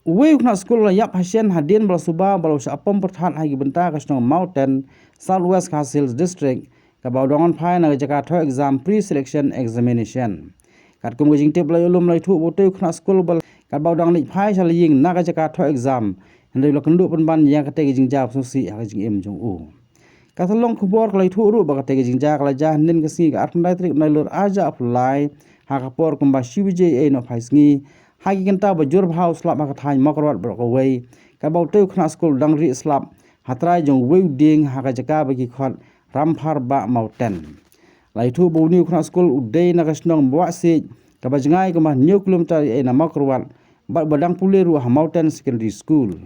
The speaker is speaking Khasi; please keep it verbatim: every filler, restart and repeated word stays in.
Uwei u khynnah skul u la ïap hashen hadien ba la suba ba la u shah pom pyrthat ha ki bynta ka shnong Mawten, South West Khasi Hills District, kaba u dang wan phai na ka jaka thoh exam, pre-selection examination. Katkum ka jingtip la ïoh lum, la ïathuh ba utei u khynnah skul ba, katba u dang leit phai sha la ïing na ka jaka thoh exam, hynrei u la kynduh pynban ïa katei ka jingjia ba sngewsih ha ka jingim jong u. Ka tyllong khubor ka la ïathuh ruh ba katei ka jingjia ka la jia hynnin ka sngi, ka arphew khyndai tarik u Nailur arhajar arphew lai, ha ka por kumba shi baje ei nohphai sngi, ha ki kynta ba jur bha u slap ha ka thaiñ Mawkyrwat baroh kawei, katba utei u khynnah skul u dang rieh slap ha trai jong uwei u dieng ha ka jaka ba ki khot Ramphar Bah Mawten. La ïathuh ba une u khynnah skul u dei na ka shnong Mawahsiej, kaba jngai kumba hynñiew kilometer ei na Mawkyrwat, bad ba dang pule ruh ha Mawten Secondary School.